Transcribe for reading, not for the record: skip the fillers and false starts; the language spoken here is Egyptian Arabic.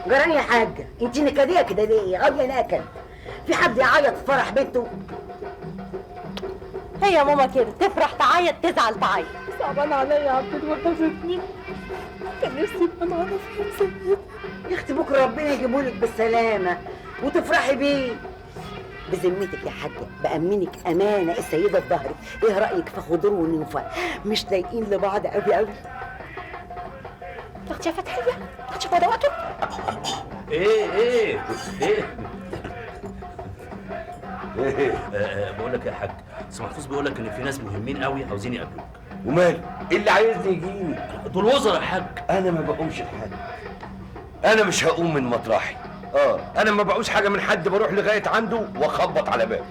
جراني يا حاجة، انت نكديه كده ليه؟ غاويه نكد. في حد يعيط في فرح بنته؟ هي يا ماما كده، تفرح تعيط، تزعل تعيط. صعبان عليا يا عبد الوهاب ابني، كان نفسي يبقى معانا في يوم زي ده. يا اختي بكره ربنا يجيبهولك بالسلامة وتفرحي بيه. بذمتك يا حاجة، بامنك امانه السيدة في ظهرك، ايه رايك في خضور ونوفه؟ مش لايقين لبعض قوي قوي؟ يا اختي يا فتحيه، هتشوف هو ده وقته؟ ايه ايه ايه ايه؟ بقول لك يا حاج، سي محفوظ بيقول لك ان في ناس مهمين قوي عاوزين يقابلوك. ومال؟ ايه اللي عايزني يجيني؟ دول وزراء يا حاج. انا ما بقومش لحد، انا مش هقوم من مطرحي. انا ما بعوز حاجة من حد، بروح لغاية عنده واخبط على بابه.